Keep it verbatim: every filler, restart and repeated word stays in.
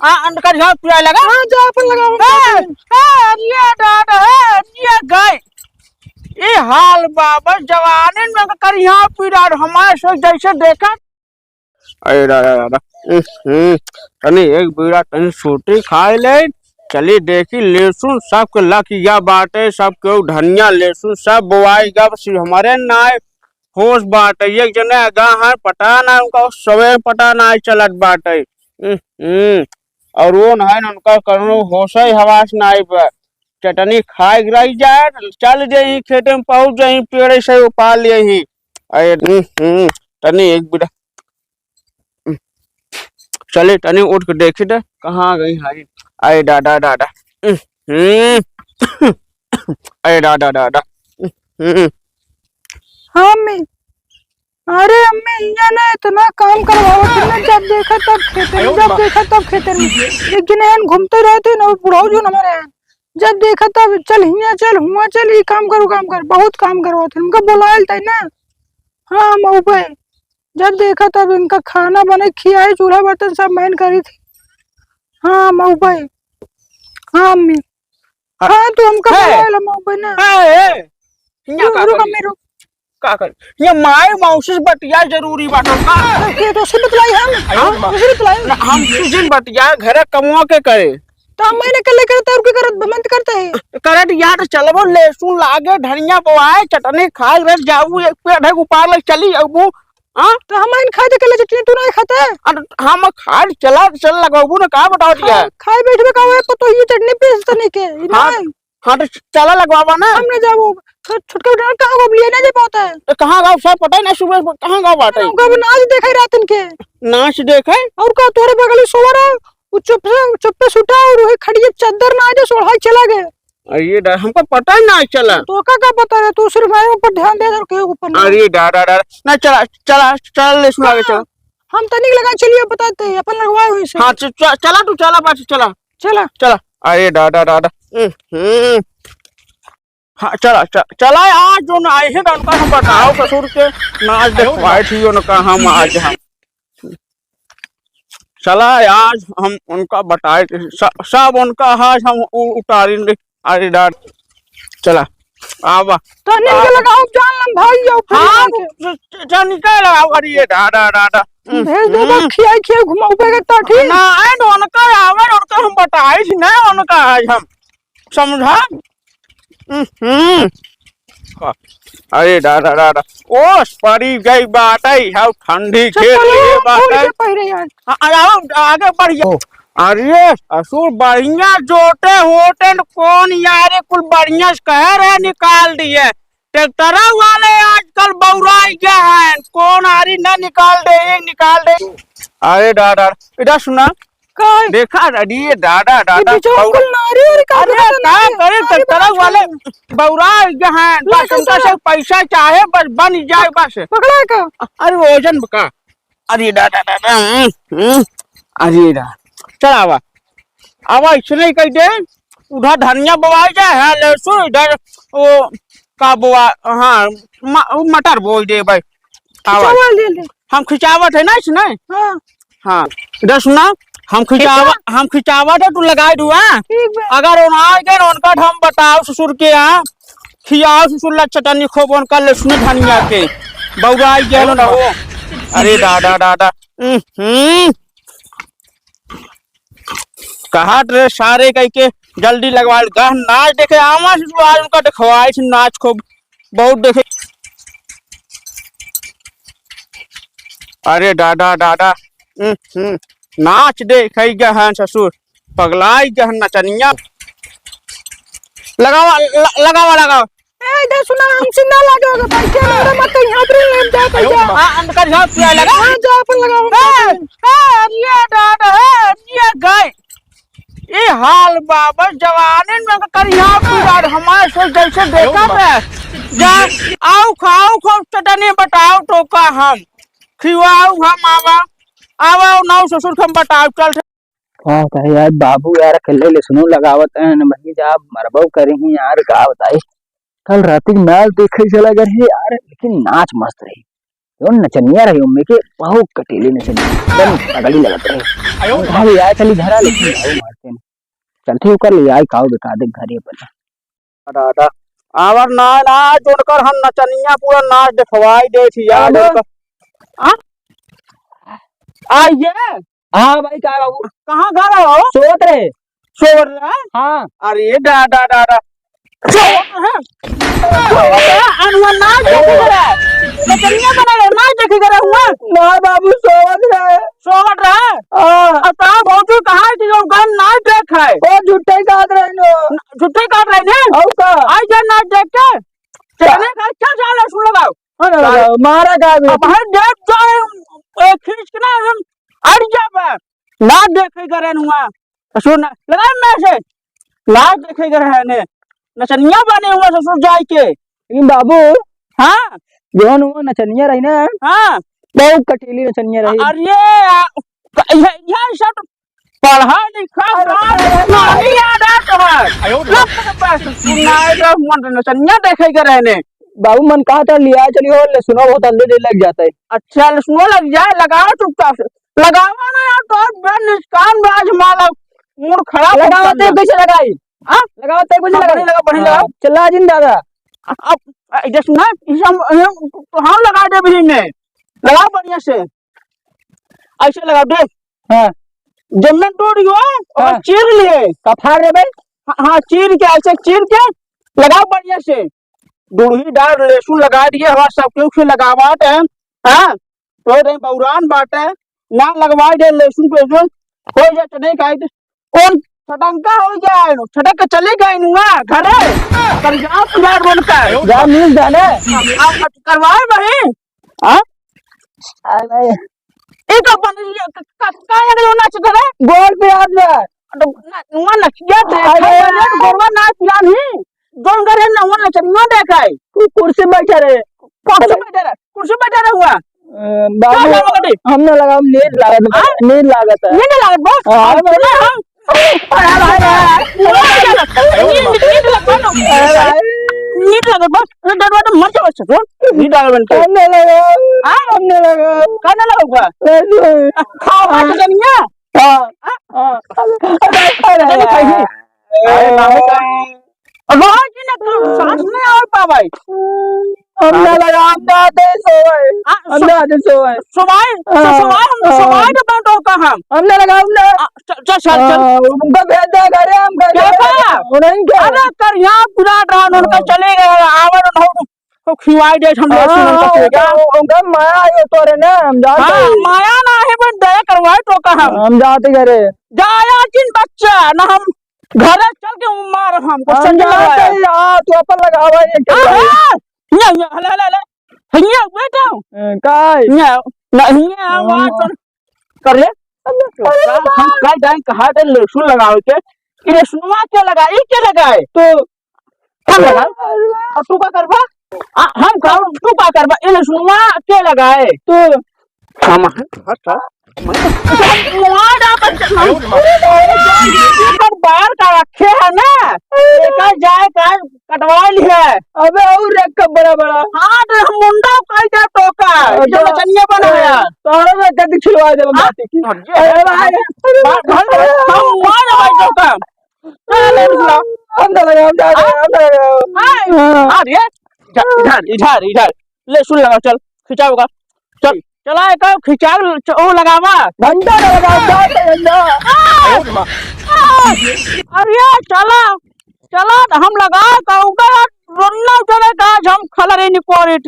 आ, अंडकर झाँप पियाए लगा। हाँ, जा अपन लगाओ। ए, ए, अरे दादा, ए, ये गए। ये हाल बा, बस जवानी में करिया पीरा, हमारे से जैसे देखा। अरे दादा, दादा। हम्म, तनी एक बीड़ा तनी सूटी खाए ले। चली देखी लहसुन सबके लकिया बाटे, सब केहू धनिया लहसुन सब बोआई गा, बस हमारे नाय होश बाटे। एक जने आगा है, पता ना उनका सवे पता ना चलत बाटे। हम्म, और वो ना है उनका कौनो होश है हवास नाय बा। चटनी खाए के रह जाए, चल जाई खेते में पहुँच जाई, पेड़े से उपार ले ही। अरे, हम्म, हम्म, तनी एक बीड़ा चले तनी उठ के देखी दे, कहाँ गई हारी। अरे दादा, दादा। हम्म। अरे दादा, दादा। हम्म। हाँ, अम्मी। अरे अम्मी, इहाँ ना इतना काम करवावत है ना, जब देखा तब खेते में, जब देखा तब खेते में। एक जने यहाँ घूमते रहते हैं ना, वो बुढ़ऊ जो हमारे यहाँ, जब देखा तब चल हियाँ चल, हुआँ चल, ई काम कर, ऊ काम कर, बहुत काम करवावत है। उनका बुलायल तय ना। हाँ, मऊ पे। जब देखा तब इनका खाना बने, खियाई, चूल्हा बर्तन सब मैंने करी थी। हाँ, मऊ भाई। हाँ, अम्मी। हाँ। हाँ, तू हमका है। बोला ला, मऊ भाई ना। है, है। यहाँ रुक, का रुक, करी? अम्मी, रुक। का करी? ये माई मौसी से बतिया जरूरी बात का? ये तो उसे बतलाई हम। आयो हाँ, बा। उसे बतलाई। ना, हम तुझे बतिया, घर कमवा के करे। तो हम मैंने कल्ले करते और की करत, बमंत करते हैं। करत यार, चलबो, लहसुन लागे, धनिया बोआए, चटनी खाए, रह जाऊ, एक पेड़ है, उपार ले चली जाऊ। हाँ? तो हम आइन खाए तो कल्ले चटनी तू नहीं खाता है? अरे, हम खाए चला, चल लगवाबू ना, का बताओ दिया? हाँ, खाए बैठबे का हुआ, तो, तो ये चटनी पीस तनी के, ये हाँ, नहीं। हाँ, तो चला लगवाबा ना। हम ना जाबो। छो-, छोटका बेटा कहाँ गो लिए ना जे पाता है। तो कहाँ गाँव सब पता ही ना, सुबह से कहाँ गाँव बाटे? हम कब नाच देखे रात इनके। नाच देखे? और का तोरे बगल में सोवा रहा, वो चुप से, चुप पे सुता और वही खड़िए चद्दर ना दे, सोढ़ाई चला गए। अरे डा-, हमको पता ही ना चला। तो का, का पता है, तू सिर्फ मेरे ऊपर ध्यान दे और केहू ऊपर ना। अरे डा, डा, डा, ना चला, चला, चला ले सुना के चला। हम तनिक लगा चलिए बताते हैं, अपन लगवाए हुए से। हाँ, च-, च-, चला तू, चला बस, चला। चला। चला। अरे दादा, दादा। हम्म। हाँ, चला, च-, चला, आज जो ना आए हैं, उनका हम बताओ ससुर के, ना आज देखवाए थी उनका हम आज हम। चला, आज हम उनका बताए थे, स-, सब उनका आज हम उ-, उतारेंगे। अरे दादा, चला, आवा। तो नीचे आ- लगाओ, जान लम भाई, आओ फिर हाँ, आके। च-, च-, च-, निकल आओ, अरे दादा, दादा। भेज दे, हम्म। बस खियाई, खियाई, घुमाऊ पे के टाटी। ना, आए न उनका आवे, उनका हम बताई थी ना, उनका आज हम समझा। हम्म। अरे दादा, दादा, ओस पड़ी गई बाटे, हाउ ठंडी खेल चप्पल लिए बाटे। खोल के पहिरे यार। आ, आ, आओ, आगे बढ़िया। ओ। अरे ससुर, बढ़िया जोते होते न कौन यारे, कुल बढ़िया से कह रहे निकाल दिए। ट्रैक्टरा वाले आजकल बौराई गए हैं, कौन आरी ना निकाल दे, एक निकाल दे। अरे दादा, इधर सुना। का? देखा, अरे दादा, दादा, बिचवा बौरा-, कुल नारी और का अरे पता का नहीं। करे, नारी ट्रैक्टरा बना वाले छोड़। बौराई गए हैं, ले बस उनका कैसे? से पैसा चाहे, बस बन जाए, बस। पकड़ा का? अरे वजन का? अरे दादा, दादा, हम्म, हम्म, अरे दादा, चल आवा। आवा, इसने कह दे, उधर धनिया बोआ जाए है, लहसुन, इधर वो का बोआ, हाँ, म-, वो मटर बोई दे भाई। आवा। खिंचावा ले ले। हम खिंचावत है ना इसने? हाँ। हाँ। इधर सुना, हम खिंचावा, खिंचा- हम खिंचावत है, तू लगाई दू, हाँ? ठीक बा। अगर उन आ गए ना, उनका हम बताओ ससुर के यहाँ, खियाओ ससुर ला चटनी खूब उनका लहसुन धनिया के, बौराई गए ना हो। अरे दादा, दादा, हम्म। कहा रे सारे कह के जल्दी लगवा ले। गह नाच देखे आवा से तू आज उनका देखवाई से नाच खूब बहुत देखे। अरे दादा, दादा, हम्म, हम्म, नाच देखे गहन ससुर, पगलाई गहन नचनिया। लगावा, ल-, लगावा, लगावा। ए, इधर सुना, हमसे ना लागे होगा भाई, क्या लग रहा मत कहीं, यहाँ पर ले जा, भाई, जा। हाँ, अंधकार झाँप पिया लगा। हाँ, जा, अपन लगाओ। ए, ए, ये डॉट है, ये गए। ये हाल बा, बस जवानी में तो करिया तू यार, हमारे से जैसे देखा बे। जा, आओ खाओ, खूब चटनी बताओ तो का हम खिवाओ हम आवा, आवा नौ ससुर के हम बताओ, चल। का कहे यार बाबू यार, अकेले लहसुनो लगावत हैं, न वहीं जा मरबो करे ही यार, का बताई। कल रात के मैच देखे चला गए रहे यार, लेकिन नाच मस्त रही। जौन नचनिया रही, ओमे के बहुत कटीली नचनिया, एकदम तगड़ी लगत रही। हम कहा, "ले आए, चली घरा, लेकिन जाओ मारते हैं।" चलते ही ओकर ले आए, काऊ बेकार देख घरे अपन। दादा, आवर ना, ना, जोनकर हम नचनिया पूरा नाच देखवाई दे थी यार, बाबू। जोनकर, आ? आ, ये? हाँ भाई, का बाबू? कहाँ घर है हो? सोवत रहे। सोवत रहे? हाँ। अरे, डा, डा, डा, डा। सोवत रहे? सोवत रहे? अनुआ नाच देखे करे। नचनिया बना रहे, नाच देखे करे हुआ? ना बाबू, सोवत रहे। सोवत रहे? हाँ। अब तो भौजी कहाँ है कि जो गान नाच देख है? ओ, झूठे ही कहत रहे नो। झूठे ही कहत रहे ने? और का? आई जा नाच देख के। चले का क्या चाल है, सुन लगाओ। हाँ, ना लगाओ, मारा का भी? अब हर देख जाए, ए, खींच के ना, हम अड़ जाबे। नाच देखे करे हुआ। ससुर ना, लगा मैसेज। नाच देखे करे है ने। नचनिया बने हुआ ससुर जाए के। लेकिन बाबू, हाँ। जौन वो नचनिया रही ना, हाँ। बहुत कटीली नचनिया रही। अरे, आ, क-, ये, ये सब पढ़ा लिखा अरे, बाप अरे, अरे, नहीं याद आता है। आयो रे। लोग के पास सुनाए तो मन नचनिया देखे करे ने। बाबू मन कहा था लिया चलियो, लहसुनो बहुत हल्दी नहीं लग जाता है। अच्छा, लहसुनो लग जाए, लगाओ चुपचाप से। लगावा ना यार, तो बे निष्काम बाज माला, मूड खराब लगावा होता ते है। कैसे लगाई? हाँ? लगावा ते कैसे लगाई? बढ़िया लगा, बढ़िया हाँ, लगा। चला जिन दादा। अब, अब, जैसे ना, इसे हम, हम, तो हम लगा दे भी में। लगाओ बढ़िया से। ऐसे लगा दे। हाँ। जमीन टूट गयो, ओकर हाँ। चीर लिए। का फाड़ रे बे? हाँ, हाँ, चीर के, ऐसे चीर के लगाओ बढ़िया से। दुढ़ी डार लहसुन लगा दिए, हमार सब केहू से लगावत है। हाँ, तो रे बौरान बाटे, ना लगवा दे लहसुन पे जो, हो जा चने का, कौन छटंका हो जाए, छटक के चले गए नुआ घरे, कर जाओ पुरान बनकर। जा मिल जाने। आप करवाए भाई। हाँ? अरे। ई का बन, ई का, का, का लगे हो नाच करे? गोल पे हाथ में। तो ना, ना, नचिया दे, अरे। खा बने तो गोरवा नाच पिया नहीं। जोन करे ना, वो नचनिया देखाए। तू कुर्सी बैठा रहे। कुर्सी बैठा रहे, कुर्सी बैठा रहे हुआ। अ, बाबू, क्या जाओ बेटी? हम ना लगाओ, नींद लागत है, हाँ? नींद लागत है। नींद लागत बस? हाँ, अब हाँ। सुना हम। अरे भाई, भाई। नींद, नींद लगवा दो। अरे भाई। नींद लगत बस। अरे डरवा तो मर जाओ, अच्छा, तो। नींद आवे बन के। कान ना लगाओ। हाँ? कान ना लगाओ। कान ना लगाओ का? अरे। खाओ, हाँ। बात करनी है। हाँ। हाँ। हाँ। अरे, अरे, चलो, अरे। खाइए। अरे, नाम का? रोज न करो, सांस नहीं आवे पावे। हम ना लगाओ, हम ना आते सोए। आ, हम ना आते सोए। सोवाई, हाँ, सोवाई, हम हाँ। सोवाई के बात होता हम। हम ना लगाओ, हम ना। आ, चल, चल, चल, चल। हाँ, उनका भेज दे घरे, हम घर क्या पे था? उन्हें क्या? अरे, कर यहाँ पूरा रात उनका हाँ। चले गए, आवर उन्हों को खिवाई दे, हम लोग हाँ, सुनन का हाँ, चले गया। उनका, उनका माया आयो तोरे ना, हम जाते हाँ, हैं। माया ना है, बस दया करवाए तो का हम। हम जाते घरे। जाया किन बच्चा, ना हम घरे चल के मार हमको हम चंडी जाते लगाया। ही, हाँ, तू अपन लगावा ये क्या हाँ, भाई? हाँ। हिया, हिया, हला, हला, हला। हिया, बैठो। ए, काय? हिया, ना, हिया, हाँ। वहाँ चल। करे? हम कह जाए, कहा दे, लहसुन लगावे के। ये लहसुनवा के लगाए, ये के लगाए? तो हम लगाए। और तू का करबा? आ, हम कहूँ, तू का करबा? ये लहसुनवा के लगाए? तो हम, अच्छा, मार डाल बच्चा, हम, पर बाल का रखे है ना, एकर जाए का कटवा लिहे। अबे और एक कप बड़ा बड़ा। हाँ, तो हम मुंडा उकाई दे तो का, ये अच्छा। नचनिया बना है। तोहरा में कदी छिलवा देबो हाँ? माटी की। और ये अरे भाई। बाल, बाल, हम मार भाई तो का। चल, ले, ले, ले। हम ना लगाओ, हम ना लगाओ, हम ना लगाओ। हाँ। हाँ। हाँ, ये, इधर, इधर, इधर, इधर। ले, सुन लगा, चल, खिंचाओगा। चल, चला, एक खिंचाओ, च-, वो लगावा। घंटा ना लगाओ, घंटा, घंटा। अरे, चला, चला, तो हम लगाओ, कहूँगा, रोना चले, का आज हम खलरे निकोरित।